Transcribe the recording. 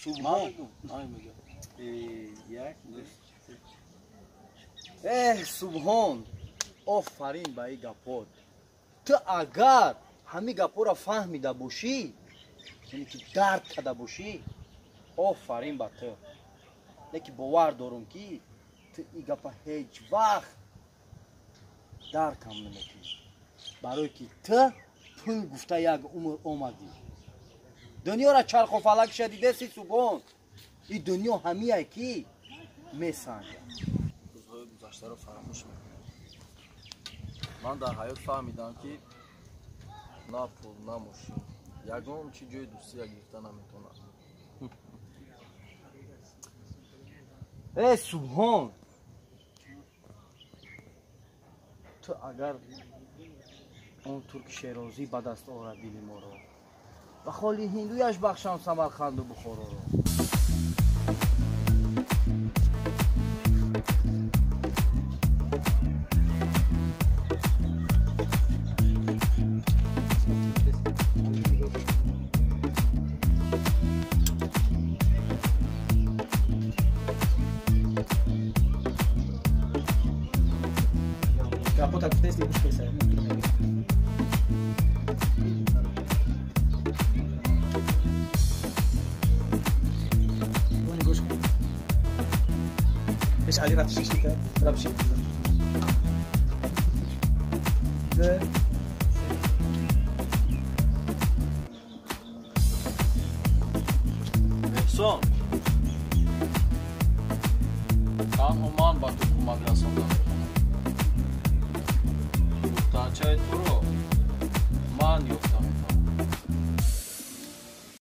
Субҳон. Ман мегӯям. Як, ду, се. Эҳ, Субҳон, офарин ба ин гапот. Ту агар ҳамин гапҳоро фаҳмида бошӣ, яъне ки дарк карда бошӣ, офарин ба ту. Лекин бовар дорам, ки ту ин гапа ҳеҷ вақт даркам намекунӣ, барое ки ту пул гуфта як умр омадӣ. Дунёра чархуфалакша дидеси, Субҳон? Ин дунё ҳамие ки месанҷад. Рӯзҳои гузаштаро фаромӯш мекунем. Ман дар ҳаёт фаҳмидам, ки на пул, на мошин, ягон чи ҷои дӯстия гирифта наметавонад. Э, Субҳон, ту агар он турки шерозӣ ба даст орад дили моро, ба холи ҳиндуяш бахшам Самарқанду Бухороро. Капота гуфтаисти, гӯш кеса. Гӯш кун. Пеш Али рафт шишти кард, рафт шишти. Ду. Эҳсон, танҳо ман ба ту кӯмак расонда метавонам. Духтарчаи туро ман ёфта